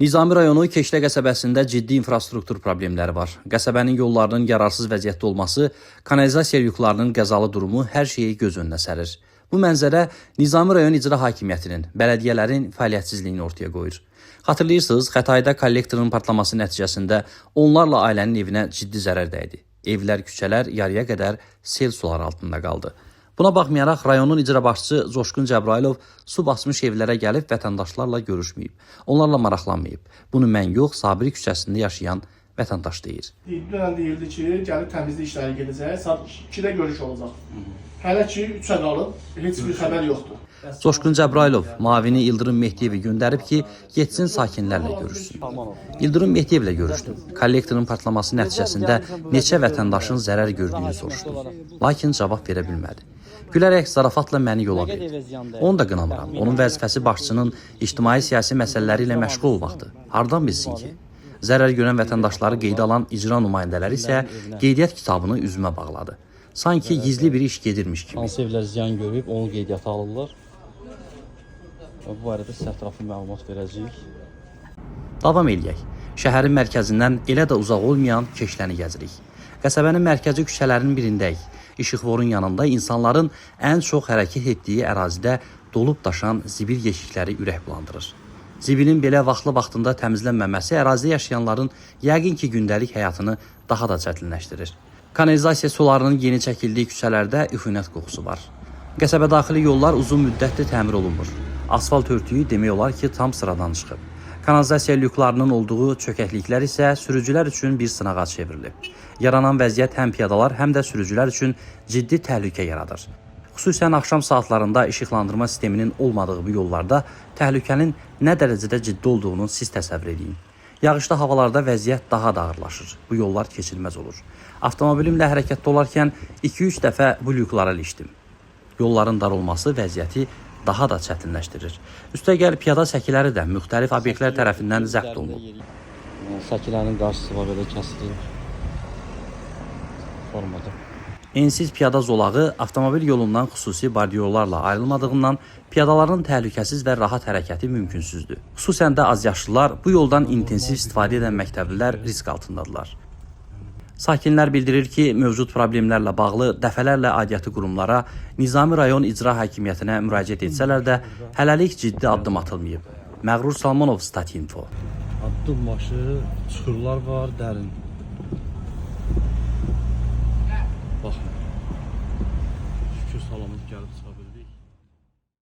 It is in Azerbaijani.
Nizami rayonu Keşlə qəsəbəsində ciddi infrastruktur problemləri var. Qəsəbənin yollarının yararsız vəziyyətdə olması, kanalizasiya lyuklarının qəzalı durumu hər şeyi göz önünə sərir. Bu mənzərə Nizami rayon icra hakimiyyətinin, bələdiyyələrin fəaliyyətsizliyini ortaya qoyur. Xatırlayırsınız, Xətayidə kollektorun partlaması nəticəsində onlarla ailənin evinə ciddi zərər dəydi. Evlər, küçələr yarıya qədər sel suları altında qaldı. Buna baxmayaraq rayonun icra başçısı Coşqun Cəbrayılov su basmış evlərə gəlib vətəndaşlarla görüşməyib. Onlarla maraqlanmayıb. Bunu mən yox, Sabiri küçəsində yaşayan vətəndaş deyir. Dünən deyildi ki, gəlib təmizlik işləri gedəcək, saat 2-də görüş olacaq. Hələ ki 3-ə qalıb, heç bir xəbər yoxdur. Coşqun Cəbrayılov müavini İldırım Mehdiyevi göndərib ki, getsin sakinlərlə görüşsün. İldırım Mehdiyevlə görüşdüm. Kollektorun partlaması nəticəsində neçə vətəndaşın zərər gördüyünü soruşdum. Lakin cavab verə bilmədi. Gülərək zarafatla məni yola verdi. Onu da qınamıram. Onun vəzifəsi başçının ictimai-siyasi məsələləri ilə məşğul olmaqdır. Hardan bilsin ki? Zərər görən vətəndaşları qeydə alan icra nümayəndələri isə qeydiyyat kitabını üzümə bağladı. Sanki gizli bir iş gedirmiş kimi. Hansı evlər ziyan görüb, onun qeydiyyatı alırlar. Və bu barədə sizə ətraflı məlumat verəcəyik. Davam eləyək. Şəhərin mərkəzindən elə də uzaq olmayan Keşləni gəzirik. Qəsəbənin mərkəzi küçələrinin birindəyik. İşıqforun yanında insanların ən çox hərəkət etdiyi ərazidə dolub daşan zibil yeşikləri ürək bulandırır. Zibilin belə vaxtlı-vaxtında təmizlənməməsi ərazidə yaşayanların yəqin ki, gündəlik həyatını daha da çətinləşdirir. Kanalizasiya sularının yeni çəkildiyi küçələrdə üfunət qoxusu var. Qəsəbə daxili yollar uzun müddətdir təmir olunmur. Asfalt örtüyü demək olar ki, tam sıradan çıxıb. Kanalizasiya lyuklarının olduğu çökəkliklər isə sürücülər üçün bir sınağa çevrilib. Yaranan vəziyyət həm piyadalar, həm də sürücülər üçün ciddi təhlükə yaradır. Xüsusən axşam saatlarında işıqlandırma sisteminin olmadığı bu yollarda təhlükənin nə dərəcədə ciddi olduğunu siz təsəvvür edin. Yağışlı havalarda vəziyyət daha da ağırlaşır. Bu yollar keçilməz olur. Avtomobilimlə hərəkətdə olarkən 2-3 dəfə bu lyuklara ilişdim. Yolların dar olması vəziyyəti daha da çətinləşdirir. Üstəgəl piyada səkiləri də müxtəlif obyektlər tərəfindən zəbt olunub. Yəni, Səkilərin qarşısı var belə kəsilib formada. Ensiz piyada zolağı avtomobil yolundan xüsusi bordyurlarla ayrılmadığından piyadaların təhlükəsiz və rahat hərəkəti mümkünsüzdür. Xüsusən də azyaşlılar, bu yoldan intensiv istifadə edən məktəblilər risk altındadılar. Sakinlər bildirir ki, mövcud problemlərlə bağlı dəfələrlə aidiyyatı qurumlara, Nizami rayon icra hakimiyyətinə müraciət etsələr də hələlik ciddi addım atılmayıb. Məğrur Salmanov, Stat Info. Addım başı çuxurlar var, dərin.